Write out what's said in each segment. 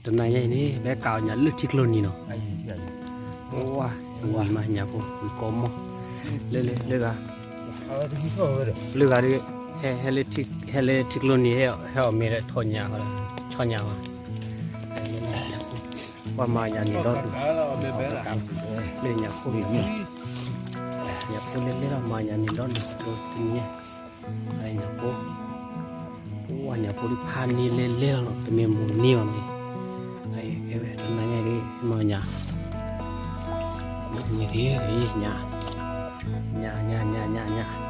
တနၤညါအံၤန့ၣ် ပဟဲကးအီၣ်ညၣ်လၢထံကျိနံၤနီၤ, ဝါ, ဝံၤမးညၣ်ဖိ ဝံၤကိးမီၢ်, လၢလၢလၢဂၤ, လၢဂၤဒီး, ဟဲ ဟဲလၢထံကျိနံၤ ဟဲအီၣ်မ့ၤဒီး ဆီညၣ်, ဆီညၣ်ဘၣ်, ပှၤမၤညၣ်န့ၣ်ဒီဒူၣ်, လၢညၣ်ဖိန့ၣ်, ညၣ်ဖိလဲၤလဲၤလီၤ မၤညၣ်န့ၣ်ဒီဒူၣ်, တနံၤ ညၣ်ဖိ, ပှၤညၣ်ဖိဒုးဖးန့ၢ်လဲၤလဲၤလီၤနီၤ, တမ့ၢ်မုၢ်တနံၤဘၣ်နီၤ, တနၤညါဒ်မၤညၣ်, ညၣ်, ညၣ်, ညၣ်, ညၣ်, ညၣ်,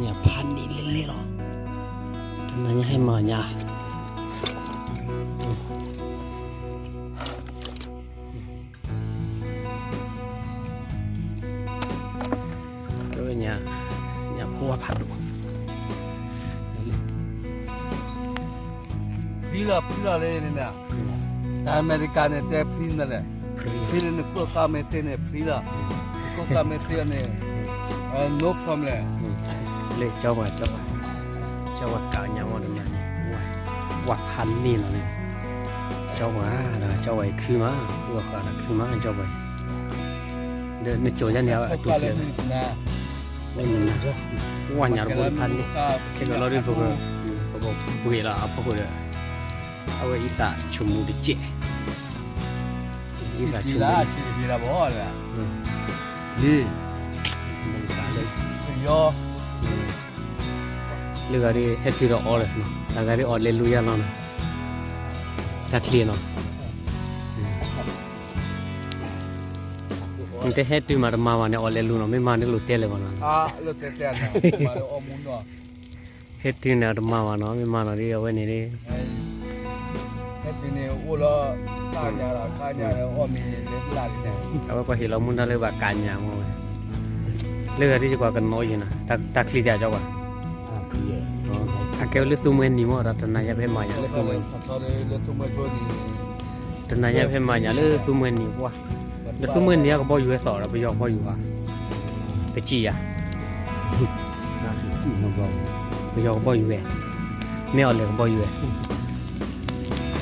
ညၣ်ဖးန့ၢ်လဲၤလဲၤလီၤ, တနၤညါဟဲမၤညၣ် ကဲဝဲညၣ်, ညၣ်ဖိဝါဖးဒိၣ်, ဖှံလီၤ ဖှံလီၤလၢန့ၣ်, တၢ်အမဲရကၤန့ၣ် တဲဖှံန့ၣ်လဲၣ်, ဖှံလၢနကိးကးမဲာ်သ့န့ၣ် ဖှံလီၤ, နကိးကးမဲာ်သ့န့ၣ်, no problem. လၢကၠီပှၤ, ကၠီပှၤကးညၣ်မီၢ်တမံၤန့ၣ်, ဝါဖးန့ၢ်လီၤန့ၣ်, ကၠီပှၤ, ကၠီပှၤအံၤခုမး, ပှၤဃးဒီးခုမး ကၠီပှၤအံၤ, ဒီးနကၠီယါန့ၣ် အတူၢ်ဖျဲး, ဝါညၣ်တဘိတဖးန့ၢ်, ခဲကလီၤဒ်ပက, ပကဘှံးလီၤအဖီခိၣ်ဒီး, အဝဲအံသးဆိကမိၣ်တကဲး, အံသးဆိကမိၣ်, လၢဂၤဒ်ဟဲတုၤဒီးအီလၢၤ, တၢ်ဂၤဒ်အီၣ်လဲၤလူၤယါလီၤနီၤ, တၢ်ချံနီၤ, နတဲဟဲတုၤမးတမၤဘၣ်န့ၣ် အီၣ်လဲၤလူၤနီၤ, မ့ၢ်မၤန့ၣ်လိာ်တဲလၢၤဘၣ်နီၤ, ဟဲတုၤန့ၣ်တမၤဘၣ်နီၤ, မ့ၢ်မၤနီၤဒ်အဝဲန့ၣ်ဒ် ဟဲတုၤန့ၣ်အိၣ်လီၤ, အဝဲကွၢ်ဟ့ၣ်လီၤမူဒါလၢဘၣ်ကးညၣ်မီၢ်ဝဲ, လၢဂၤဒ်ယကွၢ်ကနီၤယဲၢ်နီၤ, တၢ်ချံတၢ်ကၠီပှၤ, အကဲဝဲလၢသူမှဲနံၤမီၢ်ဒီး တနၤညါပဟဲမၤညၣ်လၢသူမှဲနံၤ, တနၤညါပဟဲမၤညၣ်လၢသူမှဲနံၤပှၢ်, လၢသူမှဲနံၤအကဘီယူၤဝဲသီၣ်ဒီး ပယီၤကဘီယူၤဧါ, ပစံးယၤ ပယီၤကဘီယူၤဝဲ, မ့ၢ်အီၤလဲၤကဘီယူၤ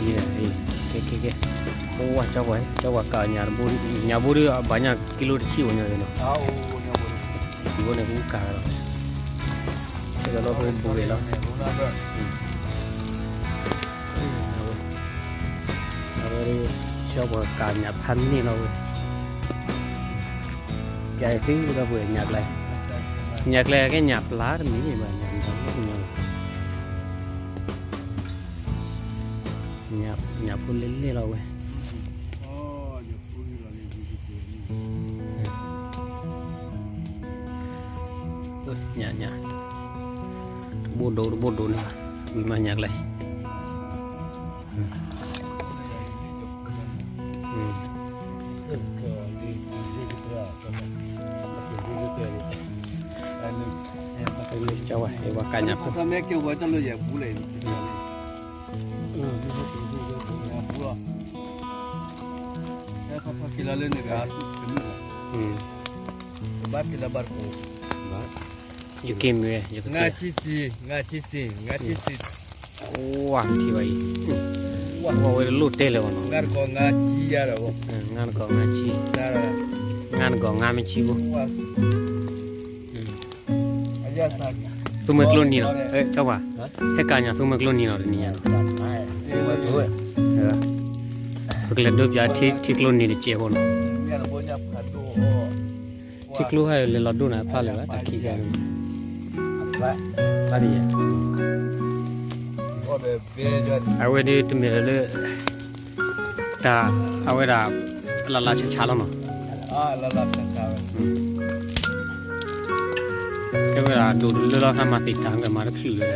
ဝဲ, ကဲကဲကဲ, အိၣ်ဝဲကၠီပှၤ, ကၠီပှၤကးညၣ်တဘိ, ညၣ်ဘိဒ်ဘၣ်ညၣ်ကံလိတဆံအိၣ်ညီယဲၢ်နီၤ, ဘိန့ၣ်ကအိၣ်ကးလီၤ, ကလီၤပဘူးဂ့ၤလီၤ, အဝဲ, ကၠီပှၤကးညၣ်ဖးန့ၢ်လီၤဝဲ, ကဲသ့ဒီးပှဲၤညၣ်ကျဲ, ညၣ်ကျဲကဲညၣ်ပျၢ်တမံၤဘၣ်, ညၣ်ဖိလဲၤလဲၤလီၤဝဲ, ညၣ်, တဘိဒိၣ်တဘိဒိၣ်န့ၣ်, ဝံၤမးညၣ်ကျဲ ကၠီဝဲ ပှၤကးညၣ်ဖိ, ယက့ၤမ့ၢ်ဝဲ, ဝါထံဘၣ်အံၤ, ဝဲတလိၣ်တဲလၢၤဘၣ်နီၤ, ငါတကီၢ်ငါဆံ, ငါတကီၢ်ငါမ့ၢ်ဆံဖိ, သူမှဲကျိနံၤနီၤ, ကၠီပှၤ, ဟဲကးညၣ်သူမှဲကျိနံၤနီၤတနံၤညါနီၤ, ပကလဲၤဒိပၠးထံကျိနံၤတစဲးဖိနီၤ, ထံကျိဟဲလဲၤလီၤဒိၣ်န့ၣ် အဖျါလၢၤဘၣ် တၢ်ခံကါန့ၣ်, အဝဲဒၣ်တမ့ၢ်လၢ တၢ်, အဝဲဒၣ် လၢ်လၢ်ဆးဆးလီၤနီၤ, ကဲဝဲဒၣ်ဒိၣ်တလၢလီၤ ခါမၤသ့ၣ်တၢ် မၤတချုးလၢ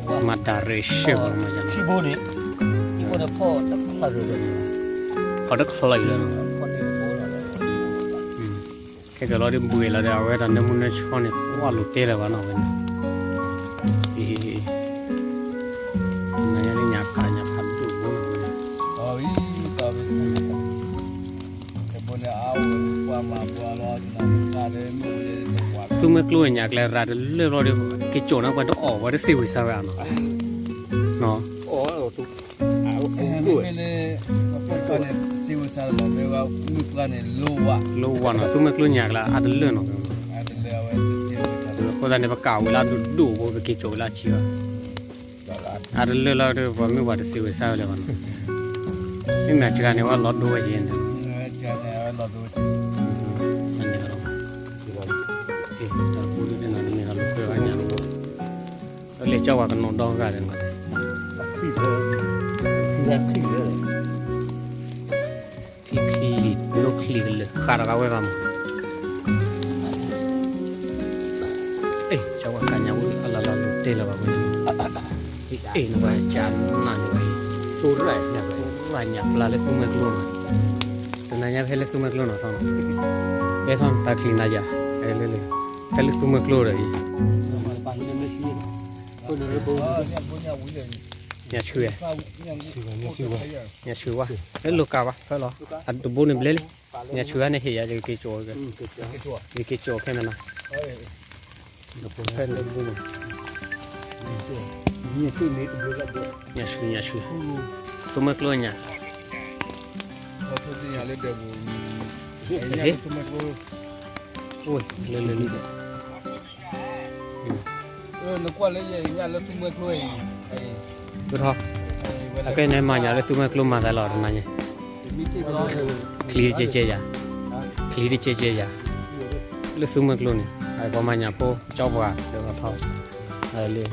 ၤ, မၤတၢ်ရဲၣ်ရှဲၣ်ဂီၤလီၤမးယၤန့ၣ်, ဖီၣ်တချၢအံၤလၢၤနီၤ, ခဲကလီၤဒ်ဘှံးလီၤဒီး အဝဲဒၣ်နၢမူနၢဆှီန့ၣ် ကွၢ်လိာ်တဲလၢၤဘၣ်နီၤဝဲန့ၣ်, နညါန့ၣ်ညၣ်ကးညၣ်ဖးဒိၣ်ဘိနီၤဝဲန့ၣ်, သူမှဲကျိညၣ်ကျဲရၤတလၢဘျီဒီး က့ၤကၠီၣ်န့ၣ် ပှၤတအီၣ် ပှၤတစံးဝံၤစၢ်ဝဲနီၤ, အီၣ်, မ့ၢ်လၢ အဖိခွါန့ၣ် စ့ဝဲစးလီၤ, မ့ၢ်ဝဲမုၢ်ပှၢ်န့ၣ် လိဝါ, လိဝါနီၤ, သူမွဲကျိညၣ်ကျါ အါတလၢနီၤ, အဃိသတးန့ၣ် ပကးဝံၤလၢဒိၣ်ဒိၣ်ဖိ ပက့ၤကၠီၣ်ဝံၤလၢအဆံဘၣ်, အါတလၢလီၤဒီး ပှၤမ့ၢ်ပှၤတစ့ဝဲစးဝဲလၢၤဘၣ်နီၤ, မ့ၢ်မ့ၢ်စှၤန့ၣ် ဝဲလီၤဒိဝဲယဲၢ်န့ၣ်, တၢ်ပူၤဒ်န့ၣ် နမ့ၢ်ဟးလိာ်ကွဲဘၣ်ညၣ်လီၤ, လၢကၠီဝဲကနီၤဒီဂၤဒီးနီၤ, ထံချံလံာ် ဒိချံကလၢာ် ဃးတဂၤဝဲဘၣ်မး, အ့ၣ် ကၠီဝဲဃးညၣ်ဝဲ အလၢ်လၢ်လိၤတဲလၢၤဘၣ်ဝဲ, အ့ၣ် နဝဲကၠီနၢ်န့ၣ်ဝဲ, ညၣ်ပျါလၢသူမွဲကျိနီၤ, တနၤညါဖဲလၢသူမွဲကျိနီၤထီၣ်နီၤ, ကဲထီၣ်တၢ်ချံနၤယၤ, ဖဲလၢသူမွဲကျိဒီးအံၤ, ညၣ်ဆူၣ်ဝဲ, ညၣ်ဆူၣ်ဝဲ, လၢလိၤကးဘၣ်ဖဲလီၤ, အတဘိန့ၣ်ဘျဲလံ, ညၣ်ဆူၣ်ဝဲန့ၣ်ဟ့ၣ်ယၤ ယက့ၤကၠီၣ်, ယက့ၤကၠီၣ်ခဲမနၤ, ဖဲလၢဘိန့ၣ်, ညၣ်ဆူၣ် ညၣ်ဆူၣ်, သူမွဲကျိညၣ်, အိၣ်လၢလၢလံ, ထီၣ်, အကဲန့ၣ်မၤညၣ်လၢသူမွဲကျိမၤသးလီၤတနၤညါ, ချံတကဲကဲယၤ, ချံတကဲကဲယၤ, လၢသူမွဲကျိန့ၣ် ပှၤမၤညၣ်ဖိကၠီပှၤလၢထီၣ်, လၢ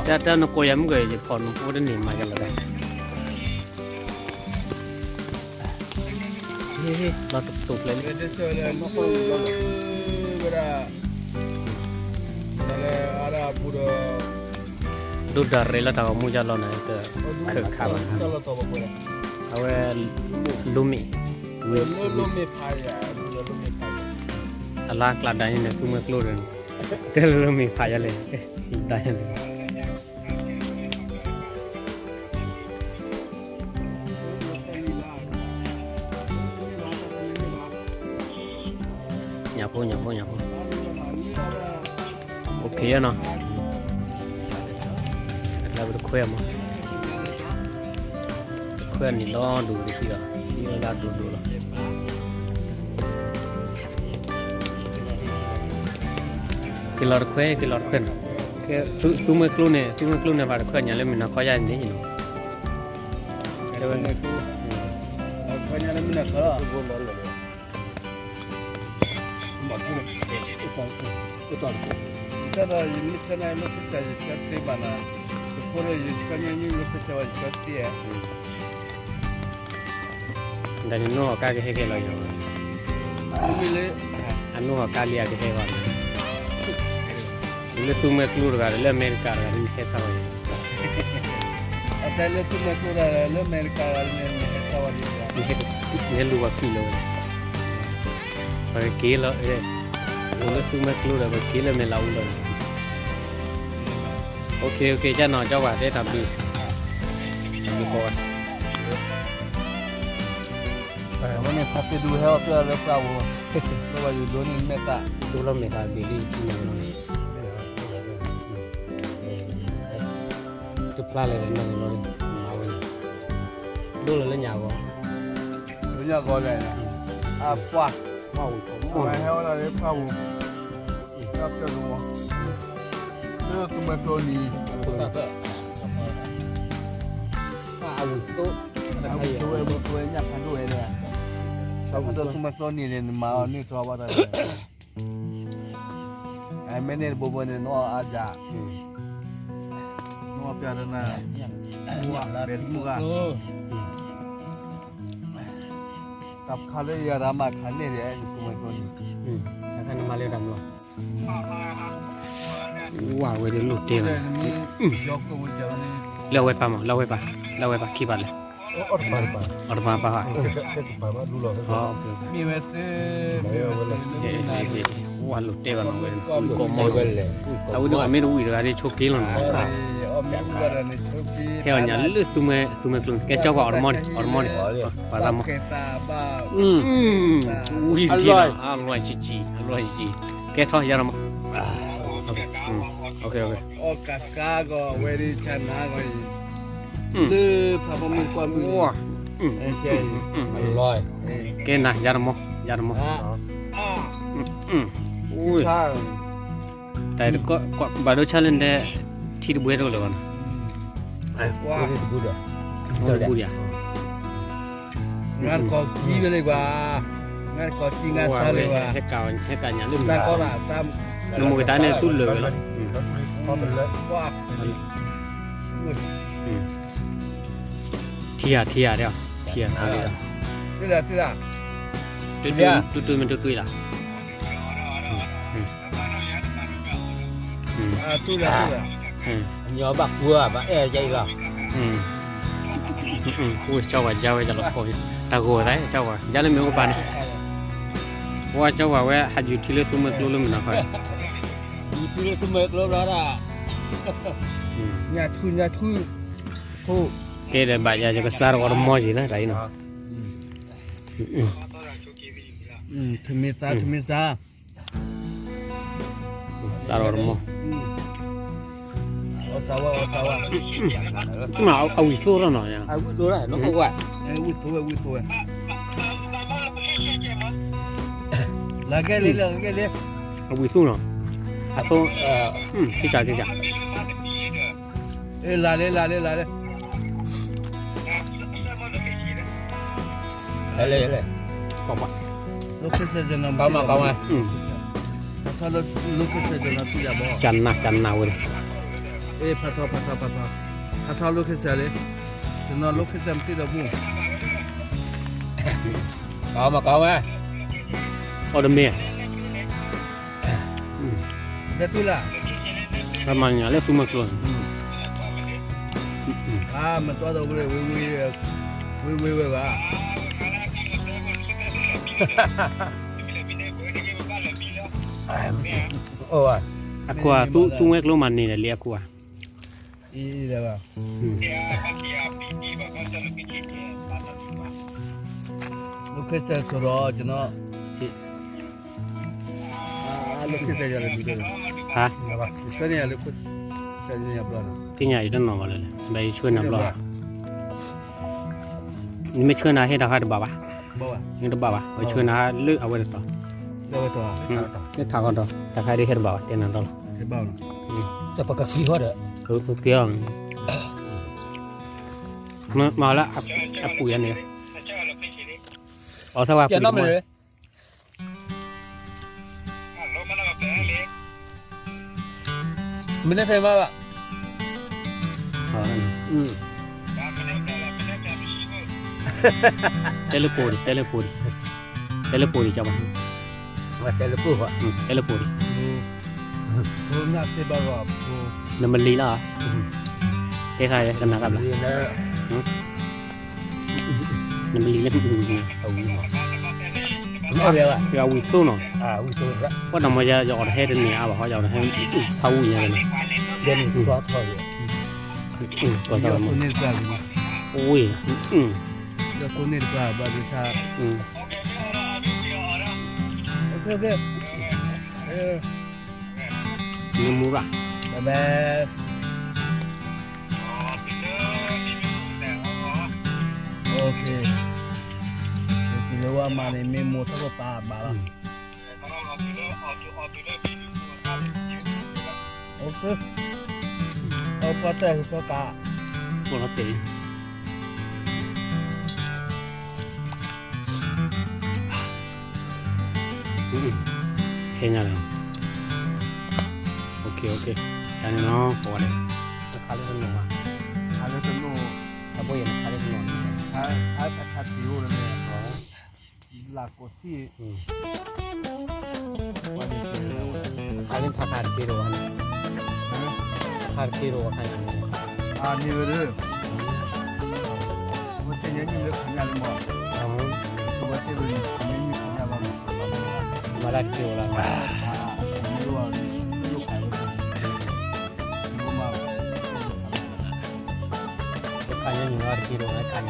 တၢ်တၢ်နကိးယၤမုၢ်ကဲ ယဖီၣ်နဖိတန့ၢ်မၤယၤလီၤဒၣ်, လီၤတိာ်ကျဲလံ, ဒိၣ်ဒၣ်ရဲၣ်လၢတၢ်ဂီၤမူယါလီၤန့ၣ် တခၢၣ်ခးဘၣ်, အဝဲ လိမ့ၣ်, အလါကျးဒၣ်န့ၣ် သူမွဲကျိဒီးန့ၣ်, တဲလၢလိမ့ၣ်ဖးယါလဲၣ်, ဒၣ်ယါလဲၣ် ညၣ်ဖိ ညၣ်ဖိ ညၣ်ဖိ, အိၣ်ခ့နီၤ, အကျါပတခွဲမး, တခွဲန့ၣ်လီၤဒိၣ်တသံလီၤ, မ့ၢ်ဝဲဒၣ်ဒိၣ်ဒိၣ်လီၤ, က့ၤလီၤတခွဲ က့ၤလီၤတခွဲနီၤ, သူမွဲကျိန့ၣ် သူမွဲကျိန့ၣ် ပှၤတခွဲညါလၢမုၢ်နၤခီယါန့ၣ်နီၤ, တခွဲညါလၢမုၢ်နၤခီလီၤ တၢ်ဒီး ယမ့ၢ်ဆၢနၤလၢကစၢ်ယဆၢတ့ဘၣ်နၤ, ယဖိဒီးယဆၢညါလၢကစၢ်ဝဲယဆၢတ့, ဒီးနနိဟီၣ်ကါကဟဲက့ၤလီၤယၤ, အနိဟီၣ်ကါလံအကဟဲဂီၤနၤ, လၢသူမွဲကျိတဂၤဒီး လၢအမဲရကၤတဂၤဒီး နဟဲစၢ်ဝဲ, အတဲလၢသူမွဲကျိတဂၤ လၢအမဲရကၤတဂၤ နဟဲစၢ်ဝဲ, နဟဲလူၤဝဲခံလီၤဝဲ ပက့ၤလီၤ, အိၣ်လၢသူမွဲကျိဒီး ပက့ၤလၢမဲာ်လးအူလီၤ, အိၣ်ခ့ အိၣ်ခ့ ကနီၤ ကၠီပှၤတဲတၢ်ဘျုး, ဘျုးကိးဝဲ, အဝဲန့ၣ် ဖါတံၢ်ဒုးဟဲအီၣ်ပျဲၢ်လၢပှၢ်ဝဲ, လၢဝဲယဒိးန့ၢ်မဲာ်သၣ်, ဒိလီၤမဲာ်သၣ်ဘ့ၣ်လံ တဖျါလဲၣ် မၤဝဲန့ၣ်, ဒိလီၤလၢညါဂီၤ, လၢညါဂီၤလဲၣ်, အပှၢ်, ဟဲဝဲဒၣ်လၢပှၢ်ဝဲ, ပှၢ်ပျဲၢ်လီၤ, လၢသူမွဲကျိနံၤ, အဝဲ, အဝဲညၣ်ဖးဒိၣ်ဝဲလဲၣ်, ဆၣ်ဖးဒိၣ်သူမွဲကျိနံၤန့ၣ် နမၤအီၤန့ၢ်တြီဘၣ်တၢ် မ့ၢ်န့ၣ်တဘိဘိန့ၣ် နအီၣ်အါဒၣ်, နအီၣ်ပျဲၢ်တနၤ, ဘဲတမုၢ်ဂၤ, တၢ်ခါလၢယၤရၤမၤခါန့ၣ်ဒီး နမၤလၢတၢ်မလီၤ, ဝဲဒၣ်လိၣ်တဲဘၣ်, လၢအဝဲပၢ်မး လၢအဝဲပၢ်, လၢအဝဲပၢ်ခံပၢ်လဲၣ်, အီၣ်တပၢ်, အီၣ်တပၢ်ပၢ်, ဝဲလိၣ်တဲဘၣ်နီၤဝဲ, ကိးမီၢ်, အဝဲန့ၣ်အီၣ်မ့ၢ်တဝံၣ်တဂၤဒီးဆိးက့လီၤနီၤ, ဟဲအီၣ်ညၣ်လၢသူမွဲကျိန့ၣ် ကဲကၠီပှၤအီၣ်တမီၢ်န့ၣ် အီၣ်တမီၢ်န့ၣ်, ပှၤသးမီၢ်, ဝံၤထံလီၤ, အလွဲၢ်ကံကံ, အလွဲၢ်ကံကံ, ကဲထီၣ်ယၤနီၤမး, အီၣ်ကးကါဂီၤဝဲဒ်ဆၣ်နါဂီၤအံၤ, လၢဖးဘီမုၢ်ကွၢ်မုၢ်အံၤ, ကဲနၤ ယၤတမီၤ ယၤတမီၤ, တၢ်တကီၢ် ဘၣ်ဒိဆၣ်လၢနတဲ ထံတဘှဲတအိၣ်လၢၤဘၣ်နီၤ, တဘူၣ်ဒံး, ငါတကိးကံဝဲလၢၤကွၢ်, ငါတကိးကံငါသါလၢၤဘၣ်, ဟဲကးညၣ်လၢမုၢ်, နမိၢ်ကတၢ်န့ၣ်သူလၢာ်ဝဲလီၤ, ထံဧါ ထံဧါဒီး, ထံဧါ တူၢ်တူၢ်မ့ၢ်တူၢ်တူၢ်လီၤ, ညီဘၣ်ဃုဘၣ်အဲၣ်ယအံၤလီၤ, အိၣ်ကၠီဝဲယါဝဲယလီၤ, တၢ်ဂီၤသးကၠီဝဲယါလၢမ့ၢ်အိၣ်ပာ်န့ၣ်, ဝဲကၠီဝဲဝဲဟးယူၤထံလၢသူမွဲကျိလၢမုၢ်နီၤခီ, ယူၤထံလၢသူမွဲကျိဘျီဒီး, ညၣ်ထူညၣ်ထူ, တဲဒီးဘၣ်ယၤ ယကစၢ်တဝီတမီၤယံၤလၢတၢ်အံၤနီၤ, ထမ့ၢ်သး ထမ့ၢ်သး, စးထီၣ်တမီၤ, အဝံၣ်သိၣ်ထီၣ်နီၤ, ဝံၣ်သိၣ်ဝဲ ဝံၣ်သိၣ်ဝဲ, လၢကဲလံ လၢကဲလံ, အဝံၣ်သိၣ်နီၤ, အသိ, စံၣ်စၢ် စံၣ်စၢ် လၢလၢလၢလၢ, လဲလဲလဲ, ဖးထီၣ် ဖးထီၣ် location လၢ, ကနၣ် ကနၣ်ဝဲလၢ, ဖးထီၣ် ဖးထီၣ် ဖးထီၣ် location လၢ, တနီၤ location မ့ၢ်တံၢ်ဒီးဘူၣ်, ကမၤကမၤ, အီၣ်တမ့ၢ် မၤညၣ်လၢသူမွဲကျိန့ၣ်, မ့ၢ်တီဒီးဝဲ, ဝဲဝဲဝဲဘၣ်, အခိၣ်, သူမွဲကျိမၤန့ၢ်ဒီးလံအခိၣ်ဧါ, အံၤလၢဘၣ်, location ဆိုတော့ ကျွန်တော်, location ဆွဲနေရလို့, သ့ၣ်ညါယတနီၤဘၣ်လၢ, ဘယ်ဆွဲနေဘျီ, နမ့ၢ်ဆွဲနၤဟဲတၢ်ခါတဘၣ်ဘၣ်, နတဘၣ်ဘၣ်, ပဆွဲနၤလၢအဝဲတတီၤ, လၢထးခီဒီး တၢ်ခါဒ်ဟဲတဘၣ်ဘၣ်, တဲနၤဒီးလီၤ, ပကက့ၤဟီဒီး, ကက့ၤအီၤ, မၤလၢအပူၤယၤန့ၣ်, အီၣ်သးဝဲပူၤ, မ့ၢ်န့ၣ်ဖဲမးဘၣ်, တဲလၢပူၤဒံး, တဲလၢပူၤဒံး, တဲလၢပူၤဒံး, တဲလၢပူၤဒံး, နမလံၤလီၤ, တဲခါကနၣ်တၢ်ဘျီ, နမလံၤလၢ, အဝံၣ်သိၣ်နီၤ, ပှၤတမၤယၤ ယအီၣ်တဟဲတန့ၢ်အါဘၣ်ဟီ, ယအီၣ်တဟဲ ဖးဝံၣ်ညါန့ၣ်, ဝံၣ်, မ့ၢ်မူရၣ်, လၢဝဲမၤန့ၣ် မ့ၢ်မိၢ်ထီၣ်ပပာ်ဘၣ်လီၤ, အဖီတၢၢ်ဖီကး, ဖီလီၤတဲာ်, ခဲညါလီၤ, တၢ်န့ၣ်နီၤ ကိးဂၤဒဲး, တခါလၢတနီၤဘၣ်, တခါလၢတနီၤ, အဘိယဲၢ်တခါလၢတနီၤန့ၣ်, အခါတံၢ်အိၣ်လၢန့ၣ်, လၢကိးထံၣ်, အခါတံၢ်တအိၣ်အခါန့ၣ်, အခါတံၢ်တအိၣ်အခါန့ၣ်, အန့ၣ်ဝဲဒၣ်, အဝဲသ့ၣ်ညါနံၣ်လၢခါညါလံမး, အဝဲသ့ၣ်ဝဲန့ၣ်ခါညါနံၣ်ခါညါဘၣ်မး, မၤလၢတက့ၢ်ဝဲလီၤ, ခါညါနံၣ်ဝဲ, ခါညါနံၣ်ဝဲ, ခါတ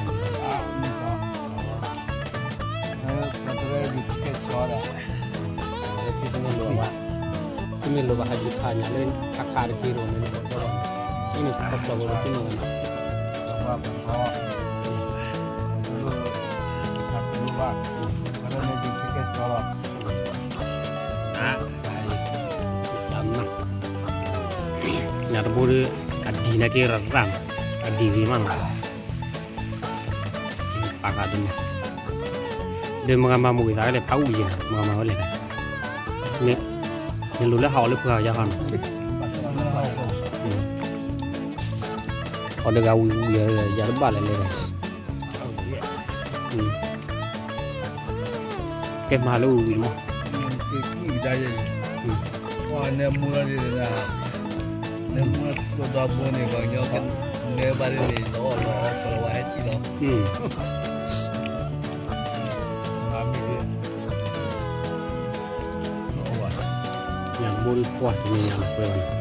ရၢယူၤကဲဆီဒီး, လၢထံတမ့ၢ်လိာ်ဘၣ်, မ့ၢ်လိၣ်ဘၣ်ဟးယံာ်ဖးညၣ်လၢခါခါတက့ၢ်ဒီး မ့ၢ်လိၣ်ဘၣ်ဒီး အံၤန့ၣ်ခီဖျိကရၢက့ၤမ့ၢ်ဝဲနီၤ ညၣ်တဘိဒီး အဒံၣ်န့ၣ်က့ၤရၣ်ရၣ်မး, အဒံၣ်ဂ့ၤမးနီၤ, ပာ်ဃာ်ဒ်န့ၣ်, ဒီးမ့ၢ်ဂၤမၤမုာ်ဂ့ၤသးလဲၣ် ဖးအူယံၤနီၤ မ့ၢ်ဂၤမၤဝဲလဲၣ်, နလိၣ်လၢဟးအီၣ်လၢပှၤယါဟီနီၤ, အီၣ်တဂၤဝံၤဝံၤ ယၤတဘၣ်လဲၣ်လဲၣ်ဒီး ကဲမၤလၢဝံၤဝံၤမး, နမူလၢဒ်န့ၣ်, နမူလၢကၠိဒီဘိန့ၣ် ပှၤကညီကနဲဘၣ်ဒ်န့ၣ် လီၤအီၣ်လီၤအီပလီၤဝဲဟဲထံၣ်လီၤ, ညၣ်တဘိဒီးကွၢ်တမံၤညၣ်လီၤကွဲဘၣ်န့ၣ်,